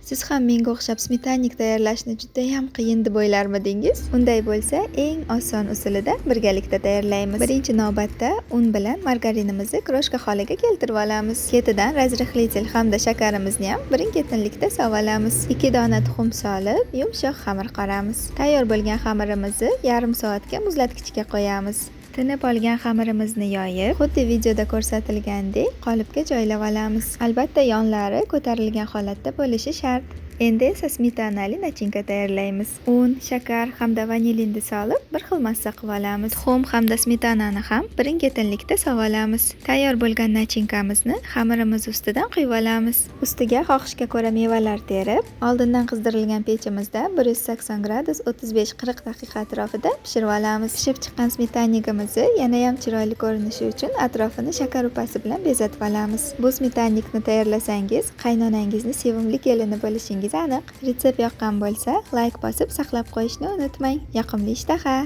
Siz ham menga o'xshab smetannik tayyorlashni judayam qiyin deb o'ylarmidingiz? Unday bo'lsa, eng oson usulida birgalikda tayyorlaymiz. Birinchi navbatda un bilan margarinimizni kroshka holiga keltirib olamiz. Ketidan разрыхлитель hamda shakarimizni ham birin-ketinlikda solib olamiz. 2 dona tuxum solib, yumshoq xamir qoramiz. Tayyor bo'lgan xamirimizni yarim soatga muzlatgichga qo'yamiz. Tinib olgan xamirimizni yoyib, xuddi videoda ko'rsatilgandek qolipga joylab olamiz. Albatta, yonlari ko'tarilgan holatda bo'lishi shart. Endi esa smetanali nachinka tayyorlaymiz. Un, shakar hamda vanilinni solib, bir xil massa qilib olamiz. Tuxum hamda smetanani ham birin-ketinlikda solib olamiz. Tayyor bo'lgan nachinkamizni xamirimiz ustidan quyib olamiz. Ustiga xohishga ko'ra mevalar terib, oldindan qizdirilgan pechimizda 180 gradus 35-40 daqiqa atrofida pishirib olamiz. Pishib chiqqan smetannikimizni yanayam chiroyli ko'rinishi uchun atrofini shakar upasi bilan bezatib olamiz. Bu smetannikni tayyorlasangiz, qaynonangizni sevimli kelini bo'lishingiz aniq. Retsept yoqqan bo'lsa, layk bosib saqlab qo'yishni unutmang. Yoqimli ishtaha!